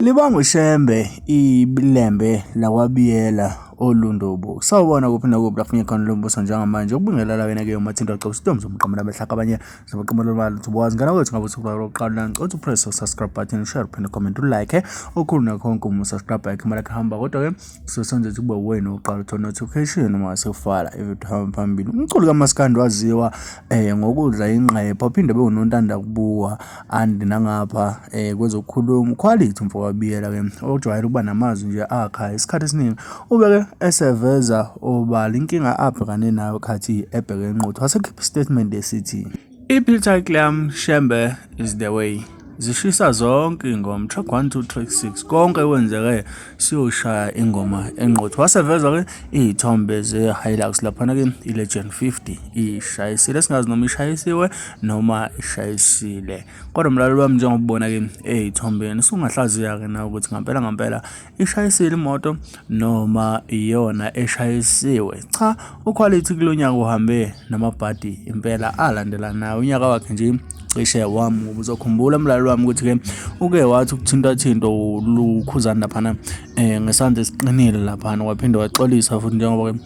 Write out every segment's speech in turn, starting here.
Libanga uShembe iLembe lakwaBiyela oLundobo. Sawubona kuphi nakuphi lapho ngikhona lo mbuso njengamanje. Ukubingelela wena-ke uMathinta Gcobo Sitombi zomqamela amehlaka abanye zomqamela olubala uthi wazi ngana kwethu ngabe usuku lokuqala la ngicela ukuthi upress subscribe button share uphinde comment ulike okukhulu nakho konke uma usubscribe yakhe imali yakhe hamba kodwa-ke sizosenza ukuthi kube wena oqala uthola notification uma sewufala ividiyo hamba phambili. Umculi kaMaskandi waziwa ngokudla ingqephu aphinde abe unontanda kubuka and nangapha kwezokukhuluma quality umfowabiyela ke ojwayele ukuba namazwi nje akha isikhathi esiningi ubeke eseveza obala inkinga abhekane nayo khathi ebheke enquthu wasekhipha istatement esithi iPeter Clam Shembe is the way. Zishisa zonke ingoma track 1 2 track 6 konke kwenzeke siyoshaya ingoma enqotho. Waseveza ke iy'thombe ze-Hilux laphana ke i-Legend 50 ishayisile singazi noma ishayisiwe noma ishayisile. Kodwa mlaleli wami njengoba ubona ke ey'thombeni usungahlaziya ke nawe ukuthi ngampela ngampela ishayisile imoto noma iyona eshayisiwe. Cha, uQuality kulo nyaka uhambe namabhadi impela alandelanayo. Unyaka wakhe nje cishe wami uzokhumbula mlaleli wami ukuthi-ke uke wathi ukuthinta-thinta ulukhuzane laphana ngesandla esiqinile laphana waphinde waxolisa futhi njengoba-ke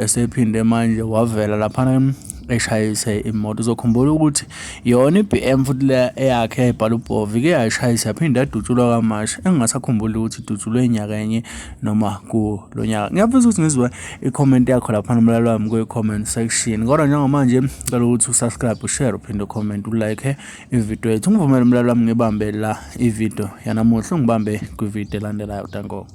esephinde manje wavela laphana eshayise imoto. Uzokhumbula ukuthi yona i-BM futhi le eyakhe yayibhala uBhovi ike yayishayisa yaphinde yadutshulwa kaMashi engingasakhumbuli ukuthi idutshulwe nyakenye noma kulo nyaka. Ngiyafisa ukuthi ngizwe i-comment yakho laphana umlaleli wami kwi-comment section. Kodwa njengamanje ngicela ukuthi usubscribe, ushare, uphinde ucomment, ulike ividiyo yethu. Ungivumele umlaleli wami ngibambe la ividiyo yanamuhla, ungibambe kwividiyo elandelayo. Danko.